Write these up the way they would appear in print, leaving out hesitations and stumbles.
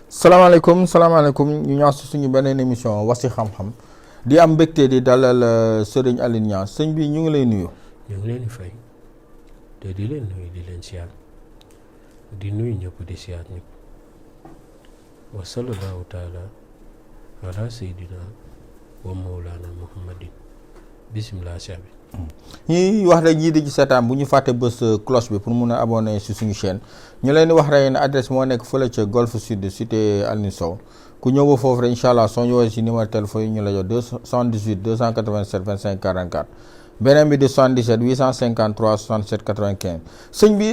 salaamaaleykum ñu ñëwaat si suñu beneen émission wax si xam-xam di am mbégte di dalal Serigne Alioune Niang sëñ bi ñu ngi lay nuyu. ñu ngi leen di fay te di leen nuyu di leen siyaar di nuyu ñëpp di siyaar ñëpp wa sallallahu taala ala sayyidina wa mawlana muhammadin bismillah saabi ñuy wax rek ñii di ci seetaan bu ñu fàtte bës cloche bi pour mun a abonné si suñu chaîne ñu leen di wax rek ne adresse moo nekk fële ca Golf Sud cité Alioune Sow ku ñëw ba foofu rek incha allah soo ñëwee si numéro téléphone yi ñu la jox 78 287 25 44 beneen bi di 77 853 67 95 sëñ bi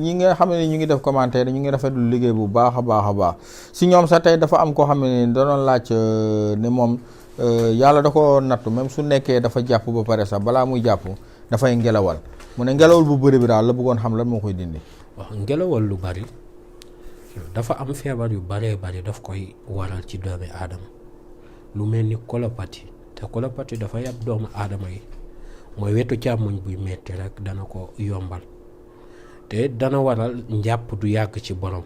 ñi nga xam ne ñu ngi def commentaire ñu ngi rafetlu liggéey bu baax a baax si ñoom sax tey dafa am koo xam ne da doon laaj ne moom. yàlla da ko nattu même su nekkee dafa jàpp ba pare sax balaa muy jàpp dafay ngelawal mu ne ngelawal bu bëri bi daal la bëggoon xam lan moo koy dindi. waaw ngelawal lu bari dafa am feebar yu baree bari daf koy waral ci doomi aadama lu mel ni colopathie te colopathie dafa yàpp doomu aadama yi mooy wetu càmmoñ buy metti rek dana ko yombal te dana waral njàpp du yàgg ci borom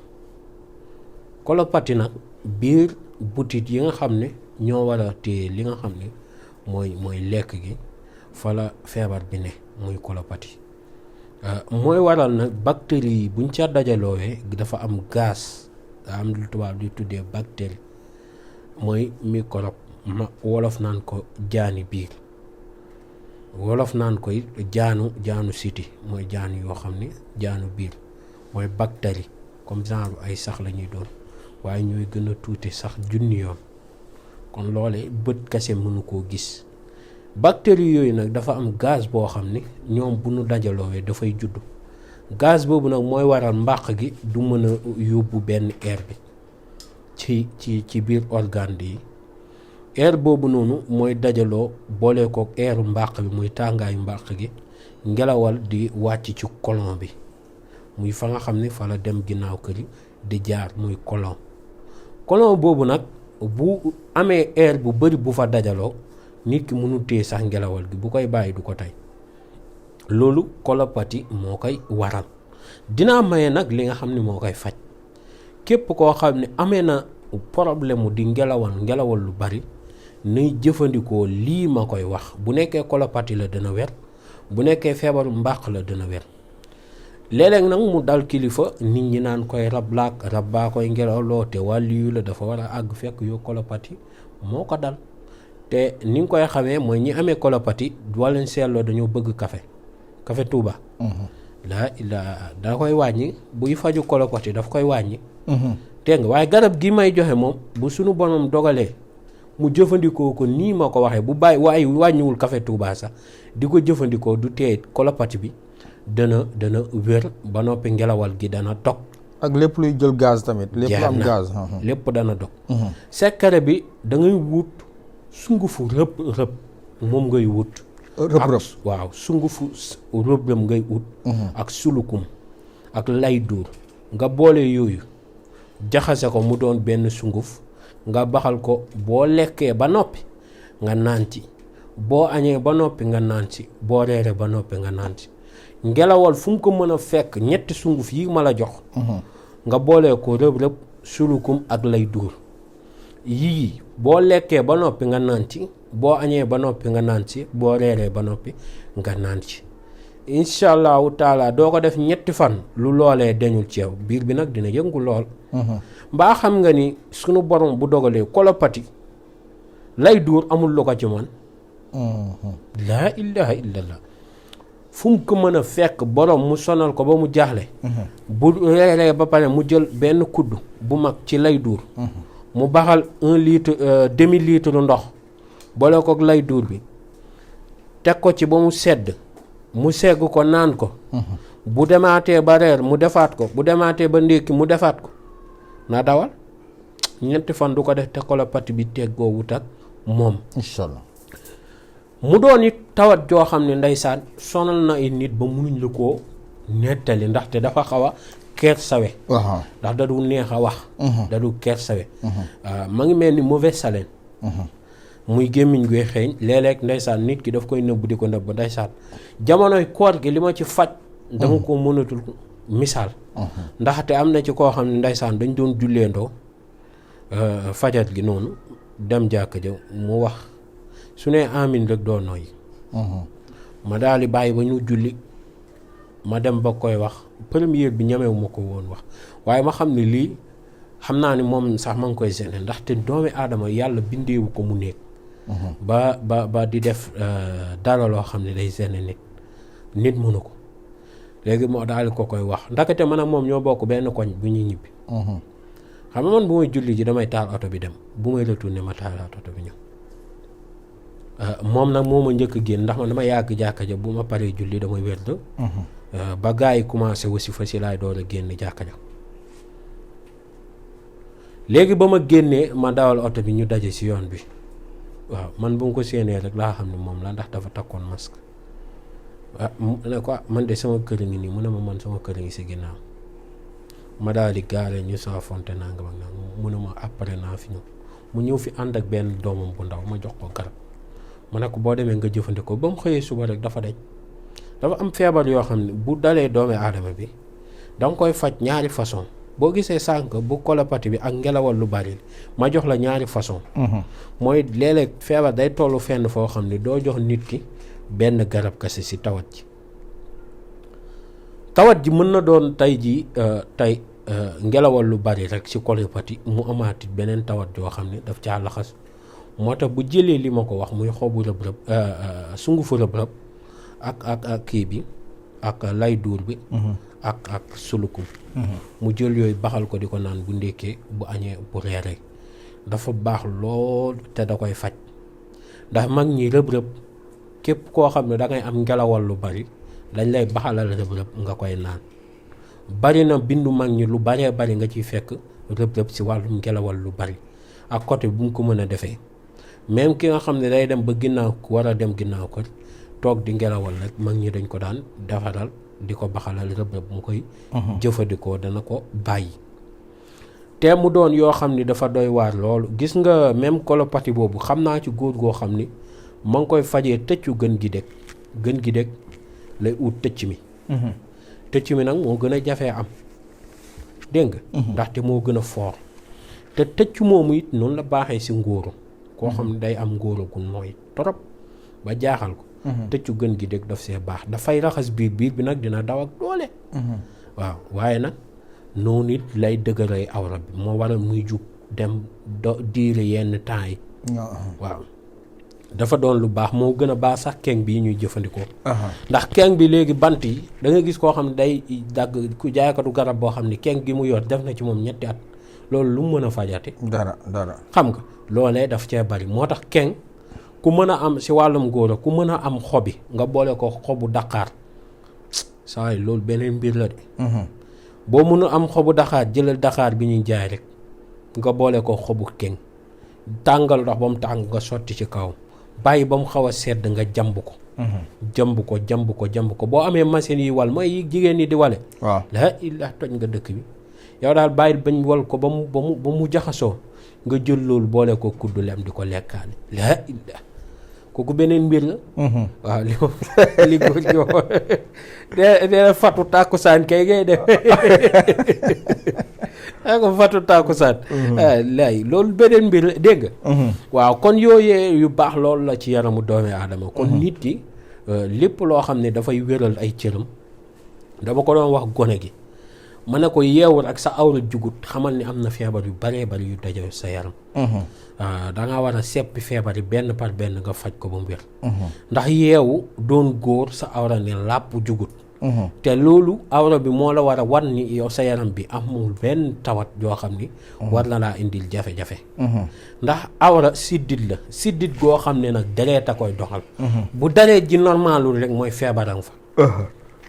colopathie nag biir butit yi nga xam ne ñoo war a téye li nga xam ne mooy lekk gi fa la feebar bi ne muy colopathie mooy waral nag bactéries yi buñ ca dajaloowee dafa am gaz daa am lu tubaab di tuddee bactérie mooy microbe wolof naan ko jaani biir wolof naan ko jaanu siti mooy jaan yoo xam ne jaanu biir mooy bactérie comme genre ay sax la ñuy doon waaye ñooy gën a tuuti sax junni yoon kon loole bët kese mënu koo gis bactéries yooyu nag dafa am gaz boo xam ne ñoom bu nu dajaloowee dafay juddu gaz boobu nag mooy waral mbàq gi du mën a yóbbu benn air bi ci biir organe yi air boobu noonu mooy dajaloo boole ko airu mbàq bi muy tàngaayu mbàq gi ngelawal di wàcc ci colon bi muy fa nga xam ne fa la dem ginnaaw kër di jaar muy colon boobu nag bu amee air bu bari bu fa dajaloo nit ki mënu téye sax ngelawal gi bu koy bàyyi du ko tey loolu colopathie moo koy waral dinaa maye nag li nga xam ne moo koy faj képp koo xam ne amee na problème mu di ngelawal lu bari nay jëfandikoo lii ma koy wax bu nekkee colopathie la dana wer bu nekkee feebaru mbàq la dana wer léeg-léeg nag mu dal kilifa nit ñi naan koy rab baa koy ngelawloo te wàllu la dafa war a àgg fekk yoo colopathie moo ko dal te ni nga koy xamee mooy ñi amee colopathie wala seetloo dañoo bëgg café Touba da koy wàññi buy faju colopathie daf koy wàññi dégg nga waaye garab gi may joxe moom bu suñu borom dogalee mu jëfandikoo ko nii ma ko waxee bu bàyyi waaye wàññiwul café Touba sax di ko jëfandikoo du tee colopathie bi dana wér ba noppi ngelawal gi dana dog ak lépp luy jël gaz tamit lépp am gaz lépp dana dog secret bi da ngay wut sungufu rëb moom ngay wut rëb waaw sungufu rëb ngay wut ak sulukum ak lay duur nga boole yooyu jaxase ko mu doon benn sunguf nga baxal ko boo lekkee ba noppi nga naan ci boo añee ba noppi nga naan ci boo reeree ba noppi nga naan ci ngelawal fu mu ko mën a fekk ñetti sunguf yi ma la jox nga boolee ko rëb sulukum ak lay duur yii boo lekkee ba noppi nga naan ci boo añee ba noppi nga naan ci boo reeree ba noppi nga naan ci incha allahu taala doo ko def ñetti fan lu loolee dañul ci yow biir bi nag dina yëngu lool mbaa xam nga ni sunu borom bu dogalee colopathie lay duur amul lu ko ci man laa ilaha illallah fu mu ko mën a fekk borom mu sonal ko ba mu jaaxle bu reeree ba pare mu jël benn kudd bu mag ci lay duur mu baxal 1 litre demi litre ndox boole ko lay duur bi teg ko ci ba mu sedd mu segg ko naan ko bu demaatee ba reer mu defaat ko bu demaatee ba ndékki mu defaat ko na dawal ñetti fan du ko def te colopathie bi teggoo wut ak moom inshallah mu doon it tawat joo xam ne ndeysaan sonal na ay nit ba munuñ la koo nettali ndaxte dafa xaw a kersawe ndax da du neex a wax da du kersawe ma ngi mel ni mauvaise haleine muy gémmiñ guy xeeñ léeg-léeg ndeysaan nit ki daf koy nëbb di ko nëbb ndeysaan jamonoy koor gi li ma ci faj dama ko mënatul misaal ndaxte am na ci koo xam ne ndeysaan dañ doon julleendoo fajar gi noonu dem jàkk ja mu wax su ne amin rek doo nooy ma daal di bàyyi ba ñu julli ma dem ba koy wax première bi ñamewu ma ko woon wax waaye ma xam ne lii xam naa ni moom sax ma ngi koy gêner ndaxte doomi aadama yàlla bindeewu ko mu nekk ba di def dara loo xam ne day gêner nit mënu ko léegi moo daal di ko koy wax ndakate man ak moom ñoo bokk benn koñ bu ñuy ñibbi xam nga man bu may julli ji damay taal oto bi dem bu may retourné ma taalaat oto bi ñëw moom nag moo ma njëkk a génn ndax man dama yàgg jàkka ja bu ma paree julli damay wérd ba gars yi commencé aussi fa si laay door a génn jàkka ja léegi ba ma génnee ma dawal oto bi ñu daje si yoon bi waaw man bu ma ko séenee rek laa xam ne moom la ndax dafa takkoon masque mu ne ko man de sama kër ngi nii mu ne ma man sama kër ngi si ginnaaw ma daal di gaare ñu saa fonte nangam ak nangam mu ne ma après naa fi ñëw mu ñëw fi ànd ak benn doomam bu ndaw ma jox ko garab ma ne ko boo demee nga jëfandikoo ba mu xëyee suba rek dafa dafa am feebar yoo xam ne bu dalee doomi aadama bi da nga koy faj ñaari façon boo gisee sànq bu colopathie bi ak ngelawal lu bari ma jox la ñaari façon mooy léeg-léeg feebar day tollu fenn foo xam ne doo jox nit ki benn garab kese si tawat ji mën na doon tey ngelawal lu bari rek si colopathie mu amaatit beneen tawat joo xam ne daf caa laxas moo tax bu jëlee li ma ko wax muy xobu rëb-rëb sungufu rëb-rëb ak kii bi ak lay duur bi ak sulukum mu jël yooyu baxal ko di ko naan bu ndékkee bu añee bu reeree dafa baax lool te da koy faj ndax mag ñi rëb-rëb képp koo xam ne da ngay am ngelawal lu bari dañ lay baxalal rëb-rëb nga koy naan bari na bindu mag ñi lu baree bari nga ciy fekk rëb-rëb si wàllum ngelawal lu bari ak côté bu mu ko mën a defee même ki nga xam ne day dem ba ginnaaw war a dem ginnaaw ko toog di ngelawal rek mag ñi dañ ko daan defaral di ko baxalal rëb-rëb mu koy jëfandikoo dana ko bàyyi te mu doon yoo xam ni dafa doy waar loolu gis nga même colopathie boobu xam naa ci góor goo xam ni ma ngi koy fajee tëccu gën gi dég lay ut tëcc mi nag moo gën a jafee am dégg nga ndaxte moo gën a foor te tëcc moomu it noonu la baaxee si ngóoru koo xam ne day am ngóoru gu nooy torop ba jaaxal ko tëccu gën gi dég daf see baax dafay raxas biir bi nag dina daw ak doole waaw waaye nag noonu it lay dëgëray awra bi moo waral muy jug dem diire yenn temps yi waaw dafa doon lu baax moo gën a baax sax keng bi ñuy jëfandikoo ndax keng bi léegi bant yi da nga gis koo xam ne day dagg ku jaaykatu garab boo xam ne keng gi mu yor def na ci moom 2 at loolu lu mu mën a fajate dara xam nga loolee daf cee bari moo tax keng ku mën a am si wàllum góor ku mën a am xobi nga boole ko xobu daqaar saa yi loolu beneen mbir la de boo mën a am xobu daqaar jëlal daqaar bi ñuy jaay rek nga boole ko xobu keng tàngal ndox ba mu tàng nga sotti ci kaw bàyyi ba mu xaw a sedd nga jamb ko boo amee machine yi wal mooy jigéen ñi di wale waaw la illah toj nga dëkk bi yow daal bàyyil bañ wal ko ba mu jaxasoo nga jël loolu boole ko kuddu lem di ko lekkaale la illah kooku beneen mbir la waaw li góor gi wax de fatu tàkkusaan kay ngay def ko fatu tàkkusaan lay loolu beneen mbir la dégg nga waaw kon yooyee yu baax loolu la ci yaramu doomi aadama kon nit ki lépp loo xam ne dafay wéral ay cëram dama ko doon wax gone gi ma ne ko yeewul ak sa awra jugut xamal ni am na feebar yu baree bari yu daje sa yaram dangaa war a seppi feebar yi benn par benn nga faj ko ba mu wér ndax yeewu doon góor sa awra ne làpp jugut te loolu awra bi moo la war a wan ni yow sa yaram bi amul benn tawat joo xam ni war na laa indil jafe-jafe ndax awra siddit la siddit goo xam ne nag deret a koy doxal bu deret ji normalul rek mooy feebaran fa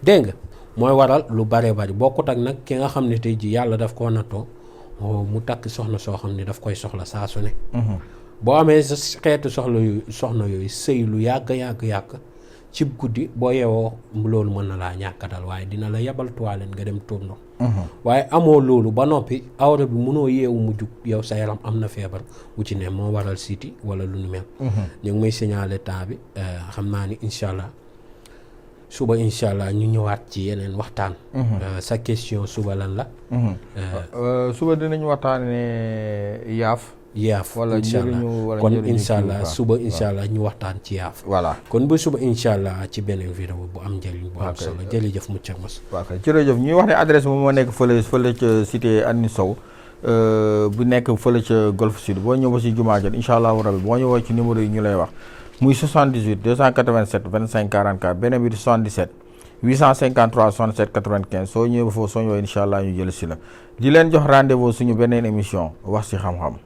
dégg nga mooy waral lu bare bari bokkut ak nag ki nga xam ne tey ji yàlla daf koo nattoo mu takk soxna soo xam ne daf koy soxla saa su ne boo amee sa xeetu soxna yooyu sëy lu yàgg cib guddi boo yeewoo loolu mën na laa ñàkkatal waaye dina la yebal toilette nga dem tuur ndox waaye amoo loolu ba noppi awra bi mënoo yeewu mu jug yow sa yaram am na feebar bu ci ne moo waral siiti wala lu nu mel ñu ngi may signaler temps bi xam naa ni incha allah suba incha allah ñu ñëwaat ci yeneen waxtaan sa question suba lan la suba dinañ waxtaane yaaf wala kon incha allah suba incha allah ñu waxtaan ci yaaf voilà kon ba suba incha allah ci beneen vidéo bu am njëriñ bu am solo jërëjëf Mucca Mos waaw kay jërëjëf ñuy wax ne adresse moom moo nekk fële ca cité Alioune Sow bu nekk fële ca Golf Sud boo ñëw ba si jumaa jot incha allahu rabi boo ñëwoo ci numéro yi ñu lay wax muy 78 287 25 44 beneen bi di 77 853 67 95 soo ñëwee ba foofu soo ñëwee incha allah ñu jël si la di leen jox rendez-vous suñu beneen émission wax si xam-xam